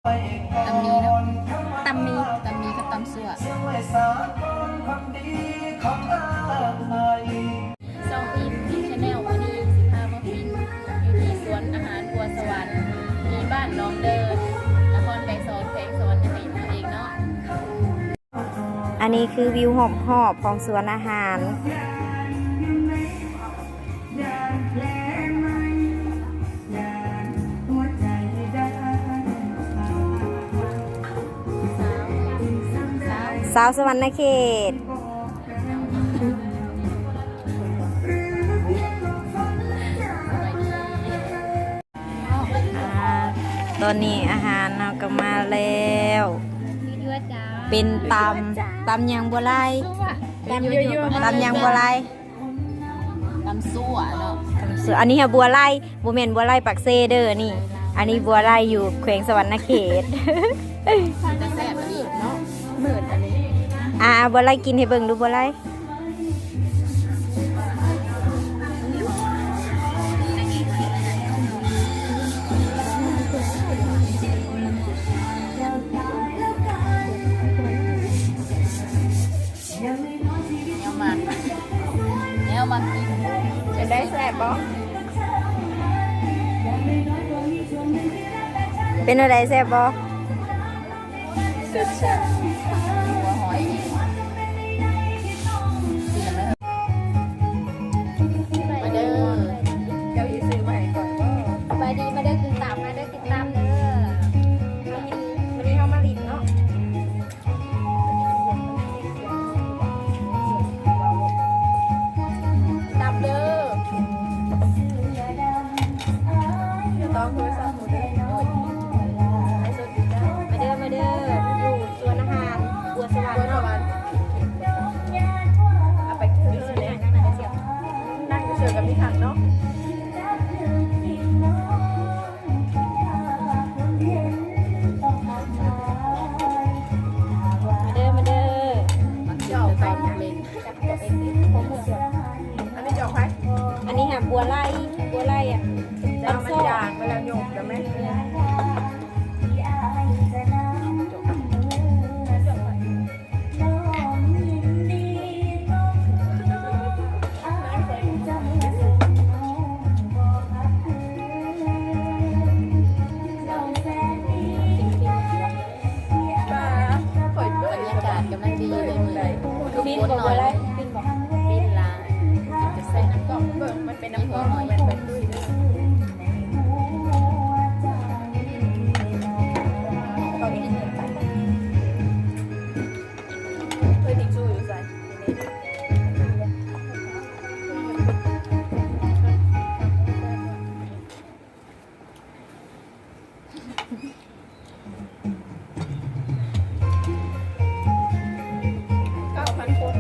ຕຳໝີ່ເນາະ ຕຳໝີ່ ຕຳໝີ່ກັບຕຳຊົ່ວ. ຊ່ອງ Easy Channel ມື້ນີ້ຊິພາມາກິນຢູ່ທີ່ສວນອາຫານບົວສະຫວັນ ທີ່ບ້ານໜອງເດີນ ນະຄອນໄກສອນ ແຂວງສະຫວັນນະເຂດເຮົາເອງເນາະ. ອັນນີ້ຄືວິວຮອບໆຂອງສວນອາຫານ. ຊາວສະຫວັນນະເຂດ. ອາ ຕອນນີ້ອາຫານເຮົາກໍມາແລ້ວ ເປັນຕຳ ຕຳຫຍັງ ບົວໄລ? ຕຳຫຍັງ ບົວໄລ? ຕຳຊົ່ວເນາະ ຕຳຊົ່ວ. ອັນນີ້ຫາບົວໄລ ບໍ່ແມ່ນບົວໄລປາກເຊເດີນີ້ ອັນນີ້ບົວໄລຢູ່ແຂວງສະຫວັນນະເຂດ. ແຊບອີ່ຫຼີເນາະ ໝືດອັນນີ້. ອາ ບົວໄລກິນໃຫ້ເບິ່ງດູ ບົວໄລ. ແນວມັກ ແນວມັກກິນ. ເປັນໃດ ແຊບບໍ່? ເປັນແນວໃດ ແຊບບໍ່? ແຊບໆ ຫົວຫອຍ. ມາເດີ ເຈົ້າຊິຊື້ມາໃຫ້ຂ້ອຍບໍ່? ສະບາຍດີ ມາເດີກິນຕຳ ມາເດີກິນຕຳເດີ. ມື້ນີ້ເຮົາມາຫຼິ້ນເນາະ ຕຳເດີ. ມາເດີ ມາເດີ ຢູ່ສວນອາຫານບົວສະຫວັນເນາະ. ເອົາໄປຄືເດີ ນັ່ງຢູ່ເຊີກັບມີຖັງເນາະ. ມາເດີ ມາເດີ ມາກິນເດີຕຳເລັກ. ອັນນີ້ຫາບົວໄລ ບົວໄລອະ ເຈົ້າມັນຢາງໄປແລ້ວ ຍົກໄດ້ໄໝ? ບັນຍາກາດກຳລັງດີເລີຍມື້ນີ້ ຝົນໜ້ອຍ ຝົນຫຼາຍ ເປັນຕາແຊບ. ເກົ້າພັນຄົນ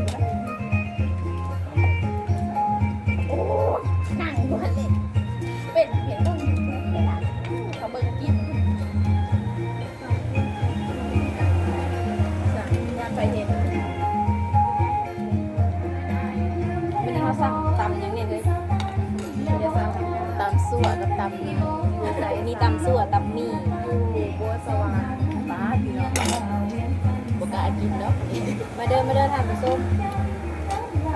ໂອ້ຍ ນັ່ງຢູ່ຫັ້ນເລີຍ ເປັນຫຍັງ ເບິ່ງຢູ່ເວລາ ເຂົາເບິ່ງກິນ ໄປເຮັດ. ມື້ນີ້ເຮົາສັ່ງຕຳຫຍັງແດ່ເອີຍ? ຕຳຊົ່ວກັບຕຳໝີ່. ມີຕຳຊົ່ວ ຕຳໝີ່ ຢູ່ບົວສະຫວັນ. ປ້າ ພີ່ນ້ອງ ບໍ່ກ້າກິນດອກ. ມາເດີ ມາເດີທ່ານຜູ້ຊົມ ເຂ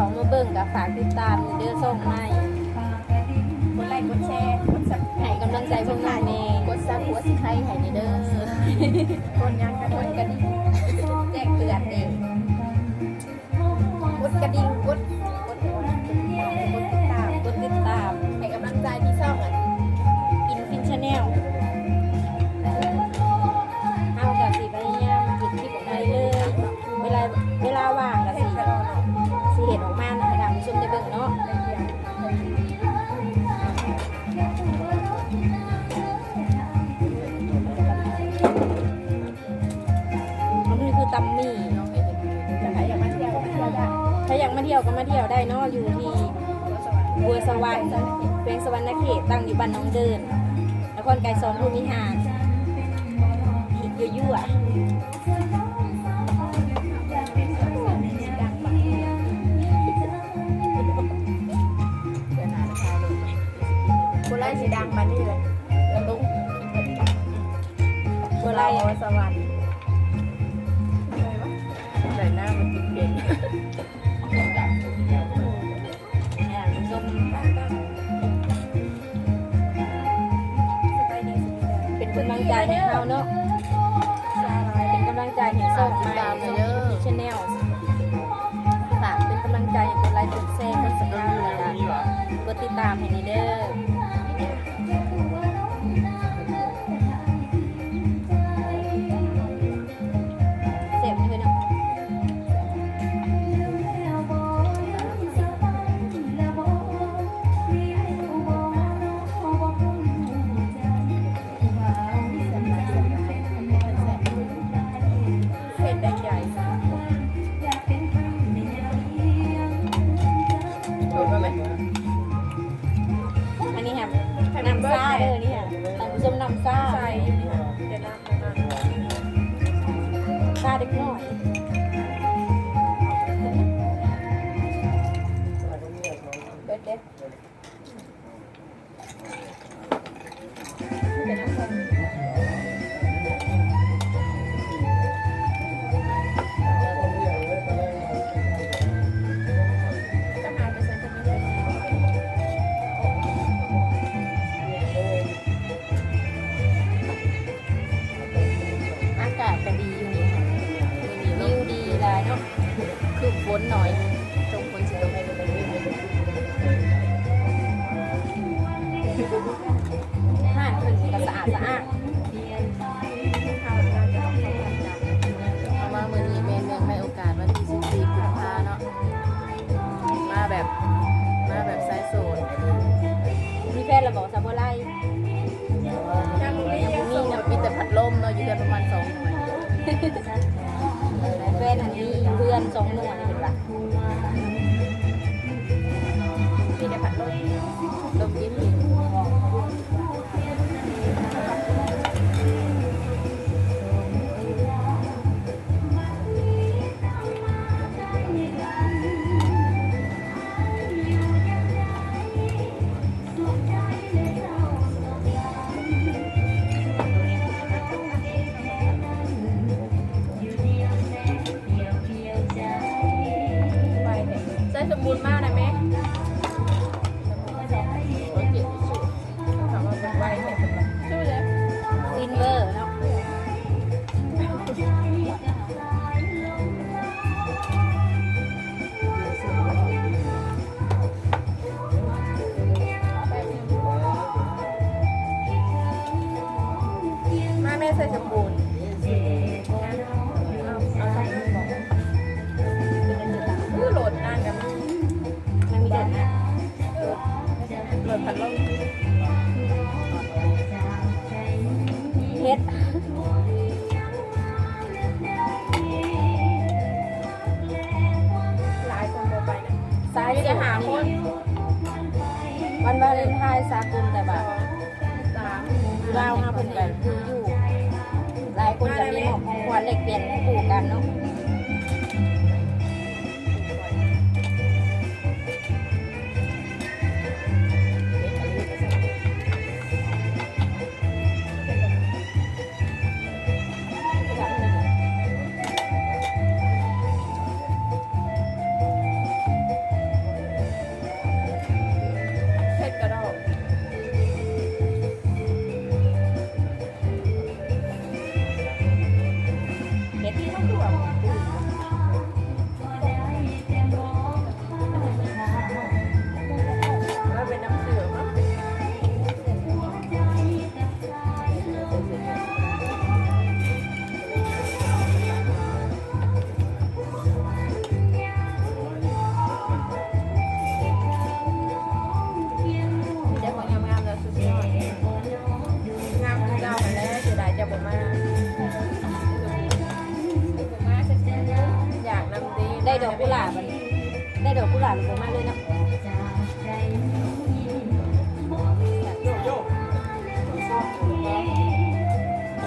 ົ້າມາເບິ່ງກໍຝາກຕິດຕາມເດີ ຊ່ອງໃໝ່. ກົດໄລກົດແຊ ກົດຊັບ ໃຫ້ກຳລັງໃຈພວກນ້ອງແດ່ ກົດຊັບ ກົດໄຄໃຫ້ແດ່ເດີ ກົດຫຍັງກະກົດກະດິ່ງ ແຈ້ງເຕືອນເດ້ ກົດກະດິ່ງ ກົດ ກົດ ກົດຕິດຕາມ ກົດຕິດຕາມ ໃຫ້ກຳລັງໃຈທີ່ຊ່ອງ ອະ Infin Channel. ເຮົາກະຊິພະຍາຍາມເຮັດຄລິບອອກມາເລື້ອຍໆ ເວລາ ເວລາວ່າງກະຊິ ຊິເຮັດອອກມາໃຫ້ທ່ານຜູ້ຊົມໄດ້ເບິ່ງເນາະ. ອັນນີ້ຄືຕຳໝີ່ ຖ້າໃຜຢາກມາທ່ຽວກໍມາທ່ຽວໄດ້ ຖ້າຢາກມາທ່ຽວກໍມາທ່ຽວໄດ້ເນາະ ຢູ່ທີ່ບົວສະຫວັນ ແຂວງສະຫວັນນະເຂດ ຕັ້ງຢູ່ບ້ານໜອງເດີນ ນະຄອນໄກສອນພູວິຫານ ຄິດຍົວໆ. ເທື່ອໜ້າລະພາລົງ ຊິດັງປານນີ້ເລີຍ ກະຕຸກ ບໍ່ໄດ້ ສະຫວັນ ໄດ້ໜ້າມາກິນເກັ່ງ ເປັນກຳລັງໃຈໃຫ້ເຮົາເນາະ ເປັນກຳລັງໃຈໃຫ້ຊ່ອງໃໝ່ ຊ່ອງ Channel ຝາກເປັນກຳລັງໃຈ ກົດໄລ ກົດແຊ ກົດ Subscribe ແລ້ວກະກົດຕິດຕາມໃຫ້ແດ່ເດີ. ແຊບຢູ່ເນາະ ເຜັດໄດ້ໃຫຍ່ ຖືກແລ້ວແມ່ ອັນນີ້ແຮມ ນ້ຳຊາເດີ ນີ້ແຮມ ທ່ານຜູ້ຊົມ ນ້ຳຊາ ຊາເດັກນ້ອຍ ເບິດເດ້. ອາກາດກະດີຢູ່ນີ້ ວິວດີຫຼາຍເນາະ ຄືຝົນໜ້ອຍ ສົງຜົນຊິຕົກ ຮ້ານເພິ່ນກະສະອາດສະອ້ານ. ເຮົາມາມື້ນີ້ແມ່ນເນື່ອງໃນໂອກາດວັນທີສິບສີ່ກຸມພາເນາະ ມາແບບ ມາແບບສາຍໂສດ. ມີແຟນລະບໍ່ ສາວບົວໄລ? ຍັງບໍ່ມີ ຍັງບໍ່ມີເນາະ ມີແຕ່ພັດລົມເນາະ ຢູ່ເຮືອນປະມານສອງໜ່ວຍ. ແຟນຫັ້ນມີຢູ່ເຮືອນສອງໜ່ວຍ ເພິ່ນວ່າ ມີແຕ່ພັດລົມ ລົມເຢັນ. ໃສ່ສົມບູນມາໄດ້ແມ? ຊິນເວີເນາະ ມາແມ່ໃສ່ສົມບູນ ເອົາ ເອົາໃສ່ ໂຫຼດນາງກະມີ ນາງມີໂຫຼດນະ. ເອີ ເປີດພັດລົມ ເຮັດ ຫຼາຍຄົນບໍ່ໄປນະ ສາຍ ມີແຕ່ຫ້າຄົນ. ວັນວາເລນທາຍສາກົນ ແຕ່ວ່າ ສອງ ສາມ ລາວເຮົາເພິ່ນກະຄືຢູ່ ຫຼາຍຄົນກະມີມອບຂອງຂວັນແລກປ່ຽນຄູ່ກັນເນາະ. ເຜັດກະດອກ ເຮັດ ວ່າເປັນນ້ຳເຊື່ອມເນາະ. ມີແຕ່ຄົນງາມໆ ແລ້ວສຸດຍອດ ງາມຄືເກົ່າຫັ້ນແຫຼະ ເສຍດາຍເຈົ້າບໍ່ມາ ຢາກນຳຕິ ໄດ້ດອກກຸຫຼາບ ໄດ້ດອກກຸຫຼາບ ບໍ່ມາເລີຍເນາະ.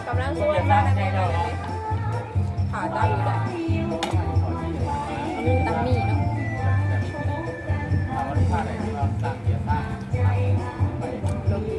ກຳລັງຊວນມາແລ້ວແມ່ ຂາຕັ້ງຢູ່ໃດ໋ ອັນນີ້ຕຳໝີ່ເນາະ. ລົມດີ